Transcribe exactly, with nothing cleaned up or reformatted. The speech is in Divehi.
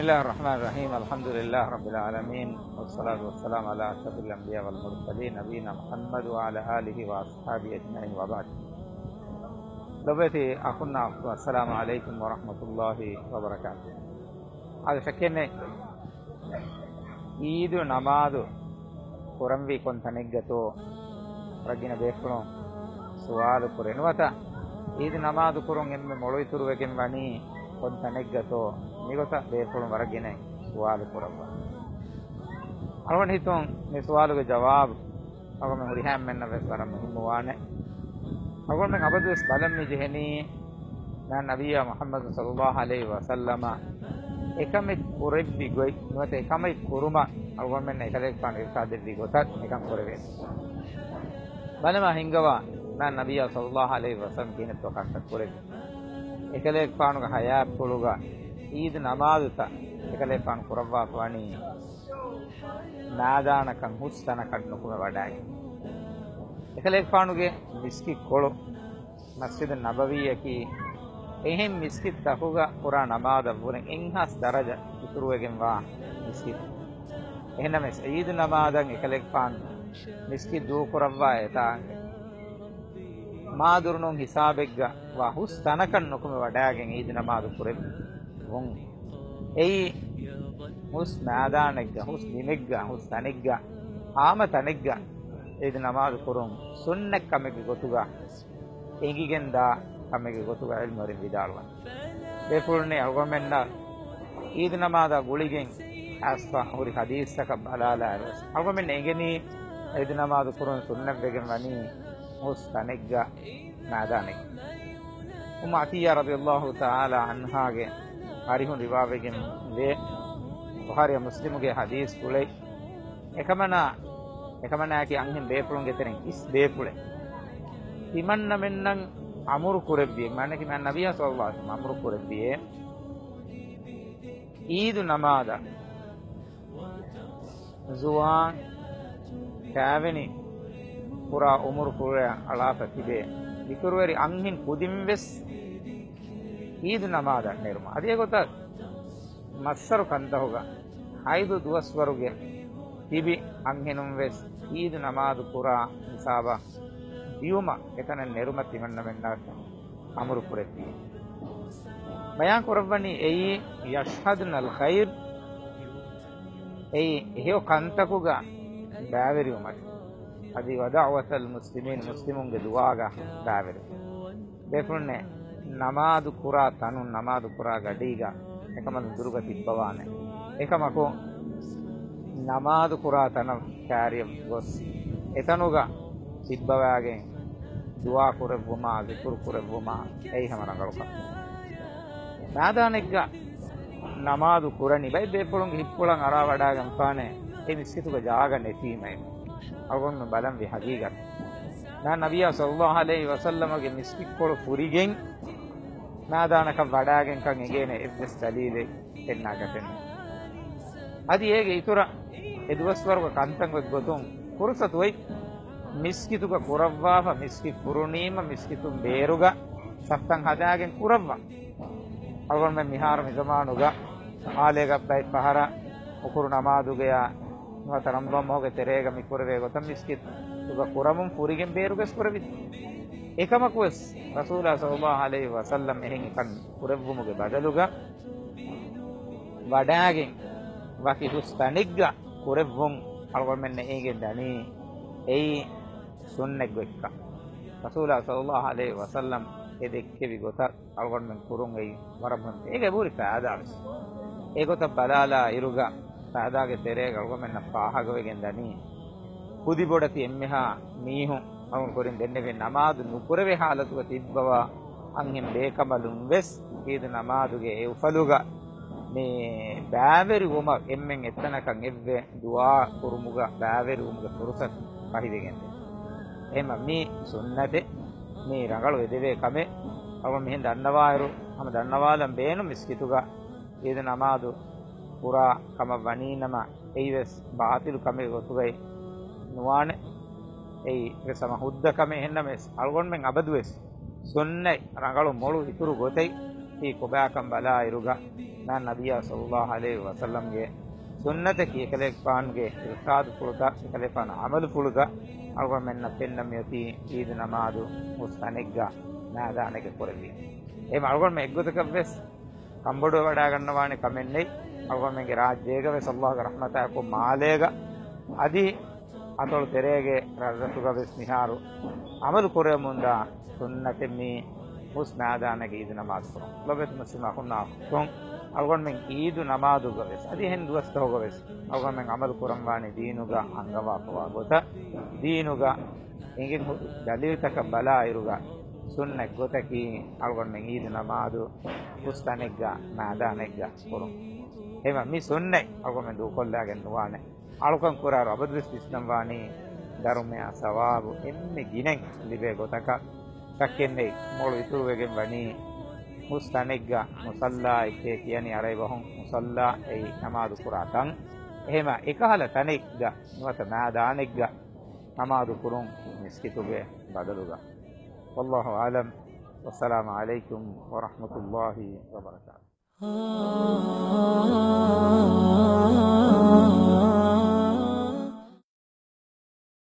بسم الله الرحمن الرحيم. الحمد لله رب العالمين، والصلاة والسلام على أشرف الأنبياء والمرسلين، نبينا محمد وعلى آله وأصحابه أجمعين، وبعد. ލޮބުވެތި އަޚުންނާ އުޚްތުން، السلام عليكم ورحمة الله وبركاته. އާދެ، ޝައްކެއް ނެތް، އީދު ނަމާދު ކުރަންވީ ކޮން ތަނެއްގަތޯ؟ ވަރަށް ގިނަ ބޭފުޅުން ސުވާލު ކުރޭ. ނުވަތަ އީދު ނަމާދު ކުރުން އެންމެ މޮޅު އިތުރުވެގެން ވަނީ ކޮން ތަނެއްގަތޯ؟ މިގޮތަށް ބޭފުޅުން ވަރަށް ގިނައިން ސުވާލު ކުރައްވާ. އަޅުގަނޑު ހިތުން މި ސުވާލުގެ ޖަވާބު އަޅުގަނޑު ހުރިހާ އެންމެންނަށް ވެސް ވަރަށް މުހިއްމުވާނެ. އަޅުގަނޑުމެން އަބަދުވެސް ބަލަން މި ޖެހެނީ، މާތް ނަބިއްޔާ މުޙައްމަދު ޞައްލައްލާހު ޢަލައިހި ވަސައްލަމަ އެކަމެއް ކުރެއްވި ގޮތް، ނުވަތަ އެކަމެއް ކުރުމަށް އަޅުގަނޑުމެންނަށް އެކަލޭގެފާނު އިރުޝާދު ދެއްވި ގޮތަށް އެކަން ކުރެވޭ. ބަލަމާ ހިންގަވާ، މާތް ނަބިއްޔާ ޞައްލައްލާހު ޢަލައިހި ވަސައްލަމަ ކިހިނެއްތޯ ކަންތައް ކުރެއްވި. އެކަލޭގެފާނުގެ ޙަޔާތްޕުޅުގަ ޢީދު ނަމާދުތައް އެކަލޭގެފާނު ކުރައްވާފަ ވަނީ މާދާނަކަށް ހުސް ތަނަކަށް ނުކުމެ ވަޑައިގެން. އެކަލޭގެފާނުގެ މިސްކިތްކޮޅު މަސްޖިދު ނަބަވީއަކީ، އެހެން މިސްކިތްތަކުގަ ކުރާ ނަމާދަށްވުރެން އެއްހާސް ދަރަޖަ އިތުރުވެގެންވާ މިސްކިތް. އެހެންނަމަވެސް، ޢީދު ނަމާދަށް އެކަލޭގެފާނު މިސްކިތް ދޫކުރައްވާ އެތާނގެ މާދުރުނޫން ހިސާބެއްގަ ވާ ހުސް ތަނަކަށް ނުކުމެ ވަޑައިގެން ޢީދު ނަމާދު ކުރެއްވުން. އެއީ ހުސް މާދާނެއްގަ، ހުސް ބިމެއްގަ، ހުސް ތަނެއްގަ، ހާމަ ތަނެއްގަ ޢީދު ނަމާދު ކުރުން ސުންނަތް ކަމެއްގެ ގޮތުގަ އެނގިގެންދާ ކަމެއްގެ ގޮތުގަ ޢިލްމުވެރިން ވިދާޅުވަން. ބޭފުޅުންނޭ އަޅުގަނޑުމެންނަށް ޢީދު ނަމާދާ ގުޅިގެން އައިސްފަ ހުރި ޙަދީޘްތަކަށް ބަލާލާއިރުވެސް، އަޅުގަނޑުމެން އެނގެނީ ޢީދު ނަމާދު ކުރުން ސުންނަތްވެގެން ވަނީ ހުސް ތަނެއްގަ މާދާނެއް. އުއްމު ޢަޠިއްޔާ ރަޟިޔައްލާހު ތަޢާލާ ޢަންހާގެ އަރިހުން ރިވާވެގެން ވޭ، ބުޚާރީ މުސްލިމުގެ ޙަދީޘް ގުޅޭ. އެކަމަނާ، އެކަމަނާއަކީ އަންހެން ބޭފުޅުންގެ ތެރެއިން އިސް ބޭފުޅެއް ތިމަންނަމެންނަށް އަމުރު ކުރެއްވިއެ، މާނައަކީ މާތް ނަބިއްޔާ ޞައްލައްލާހު ޢަލައިހި ވަސައްލަމަ އަމުރު ކުރެއްވިއޭ، ޢީދު ނަމާދަށް ޒުވާން، ކާވެނި ކުރާ އުމުރު ކުރެއަށް އަޅާފަ ތިބޭ އިތުރުވެރި އަންހެން ކުދިން ވެސް ޢީދު ނަމާދަށް ނެރުމަށް. އަދި އެގޮތަށް މައްސަރު ކަންތަކުގަ ޙައިޟު ދުވަސްވަރުގެ ތިބި އަންހެނުން ވެސް ޢީދު ނަމާދު ކުރާ ހިސާބަށް ދިޔުމަށް އެތަނަށް ނެރުމަށް ތިމަންނަމެންނަށް އަމުރު ކުރެއްވި. ބަޔާން ކުރައްވަނީ އެއީ يشهدن الخير، އެއީ ހެޔޮ ކަންތަކުގަ ބައިވެރިވުމަށް. އަދި ودعوة المسلمين، މުސްލިމުންގެ ދުޢާގަ ބައިވެރި. ބޭފުޅުންނޭ ނަމާދު ކުރާ ތަނުން، ނަމާދު ކުރާ ގަޑީގަ އެކަމަލުން ދުރުގަ ތިއްބަވާނެ. އެކަމަކު، ނަމާދު ކުރާ ތަނަށް ކާރިއަށް ގޮސް، އެތަނުގަ ތިއްބަވާގެން ދުޢާ ކުރެއްވުމާ، ޒިކުރު ކުރެއްވުމާ، އެއީ ހަމަ ރަނގަޅު ކަމެއް. މާދާނެއްގަ ނަމާދު ކުރަނީ ބައެއް ބޭފުޅުންގެ ހިތްޕުޅަށް އަރާ ވަޑާގެންފާނެ، އެ މިސްކިތުގަ ޖާގަ ނެތީމައެއް. އަޅުގަނޑު ބަލަންވީ ހަގީގަތަށް. މާތް ނަބިއްޔާ ޞައްލައްލާހު ޢަލައިހި ވަސައްލަމަގެ މިސްކިތްކޮޅު ފުރިގެން މާދާނަކަށް ވަޑާގެންކަން އެނގޭނެ އެއްވެސް ދަލީލެއް ފެންނާގަތެއް ނެތް. އަދި އޭގެ އިތުރަށް އެ ދުވަސްވަރުގަ ކަންތައް އޮތް ގޮތުން ފުރުޞަތު އޮތް މިސްކިތުގަ ކުރައްވާފަ، މިސްކިތް ފުރުނީމަ މިސްކިތުން ބޭރުގަ ސަފްތައް ހަދާގެން ކުރައްވާ. އަޅުގަނޑުމެން މިހާރު މިޒަމާނުގަ މާލޭގަ ބައެއް ފަހަރަށް އުކުރު ނަމާދުގެޔާ ނުވަތަ ރަމަޟާން މަހުގެ ތެރޭގަ މި ކުރެވޭ ގޮތަށް މިސްކިތުގަ ކުރަމުން ފުރިގެން ބޭރުގަސް ކުރެވި. އެކަމަކުވެސް ރަސޫލާ ޞައްލައްލާހު ޢަލައިހި ވަސައްލަމް އެހެން އެކަން ކުރެއްވުމުގެ ބަދަލުގަ ވަޑާގެން ވަކި ހުސް ތަނެއްގަ ކުރެއްވުން އަޅުގަނޑުމެންނަށް އެނގިގެން ދަނީ އެއީ ސުންނަތް ގޮތްކަން. ރަސޫލާ ޞައްލައްލާހު ޢަލައިހި ވަސައްލަމް އެ ދެއްކެވި ގޮތަށް އަޅުގަނޑުމެން ކުރުން އެއީ ވަރަށް މުހިންމު. އޭގެ އެބަހުރި ފައިދާވެސް. އެގޮތަށް ބަލާލާ އިރުގަ ފައިދާގެ ތެރޭގަ އަޅުގަނޑުމެންނަށް ފާހަގަވެގެން ދަނީ، ކުދިބޮޑެތި އެންމެހާ މީހުން އަޅުގަނޑު ކުރިން ދެންނެވި ނަމާދު ނުކުރެވޭ ޙާލަތުގަ ތިއްބަވާ އަންހެން ބޭކަނބަލުން ވެސް ޢީދު ނަމާދުގެ އެއުފަލުގަ މި ބައިވެރިވުމަށް އެންމެން އެއްތަނަކަށް އެއްވެ ދުޢާ ކުރުމުގަ ބައިވެރިވުމުގެ ފުރުޞަތު ފަހިވެގެންދޭ. އެހެންމަ މީ ސުންނަތެއް، މީ ރަނގަޅު އެދެވޭ ކަމެއް. އަޅުގަނޑު މިހެން ދަންނަވާއިރު، ހަމަ ދަންނަވާލަން ބޭނުން މިސްކިތުގަ ޢީދު ނަމާދު ކުރާ ކަމަށް ވަނީނަމަ، އެއީވެސް ބާޠިލު ކަމެއް ގޮތުގައި ނުވާނެ. އެއީ ވެސް ހަމަ ހުއްދަ ކަމެއް. އެހެންނަމަވެސް، އަޅުގަނޑުމެން އަބަދުވެސް ސުންނަތް ރަނގަޅު މޮޅު އިތުރު ގޮތެއް ތީ ކޮބާކަން ބަލާއިރުގަ، މާތް ނަބިއްޔާ ޞައްލައްލާހު ޢަލައިހި ވަސައްލަމްގެ ސުންނަތަކީ، އެކަލޭގެފާނުގެ އިރުޝާދުފުޅުތައް، އެކަލޭގެފާނު ޢަމަލުފުޅުތައް އަޅުގަނޑުމެންނަށް ފެންނަ މިއޮތީ ޢީދު ނަމާދު ހުސް ތަނެއްގަ މައިދާނެއްގަ ކުރެވިޔަ. އެހެން އަޅުގަނޑުމެން އެއްގޮތަކަށް ވެސް ކަންބޮޑުވެވަޑައިގަންނަވާނެ ކަމެއް ނެތް. އަޅުގަނޑުމެންގެ ރާއްޖޭގަ ވެސް ﷲގެ ރަޙްމަތާއެކު މާލޭގަ އަދި އަތޮޅު ތެރޭގެ ރަށްރަށުގަ ވެސް މިހާރު ޢަމަލު ކުރެވެމުންދާ ސުންނަތެއް މީ ހުސް މައިދާނެއްގަ ޢީދު ނަމާދު ކުރުން. ލޮބުވެތި މުސްލިމް އަޚުންނާ އުޚްތުން، އަޅުގަނޑުމެން ޢީދު ނަމާދުގަ ވެސް އަދި އެހެން ދުވަސްތަކުގަ ވެސް އަޅުގަނޑުމެން ޢަމަލު ކުރަންވާނީ ދީނުގަ އަންގަވާފަވާ ގޮތަށް. ދީނުގަ އެނގި ހު-، ދަލީލުތަކަށް ބަލާއިރުގަ ސުންނަތް ގޮތަކީ އަޅުގަނޑުމެން ޢީދު ނަމާދު ހުސް ތަނެއްގަ މައިދާނެއްގަ ކުރުން. އެހެންވީމަ މި ސުންނަތް އަޅުގަނޑުމެން ދޫކޮށްލާގެން ނުވާނެ. އަޅުކަން ކުރާއިރު އަބަދުވެސް ވިސްނަންވާނީ ދަރުމަޔާ ސަވާބު އެންމެ ގިނައިން ލިބޭ ގޮތަކަށް. ޝައްކެއްނެތް މޮޅު އިތުރުވެގެން ވަނީ ހުސް ތަނެއްގަ މުޞައްލާއެކޭ ކިޔަނީ ޢަރަބި ބަހުން މުޞައްލާ، އެއީ ނަމާދު ކުރާ ތަން. އެހެންވީމަ އެކަހަލަ ތަނެއްގަ ނުވަތަ މައިދާނެއްގަ ނަމާދު ކުރުން މިސްކިތުގެ ބަދަލުގަ. والله أعلم. والسلام عليكم ورحمة الله وبركاته.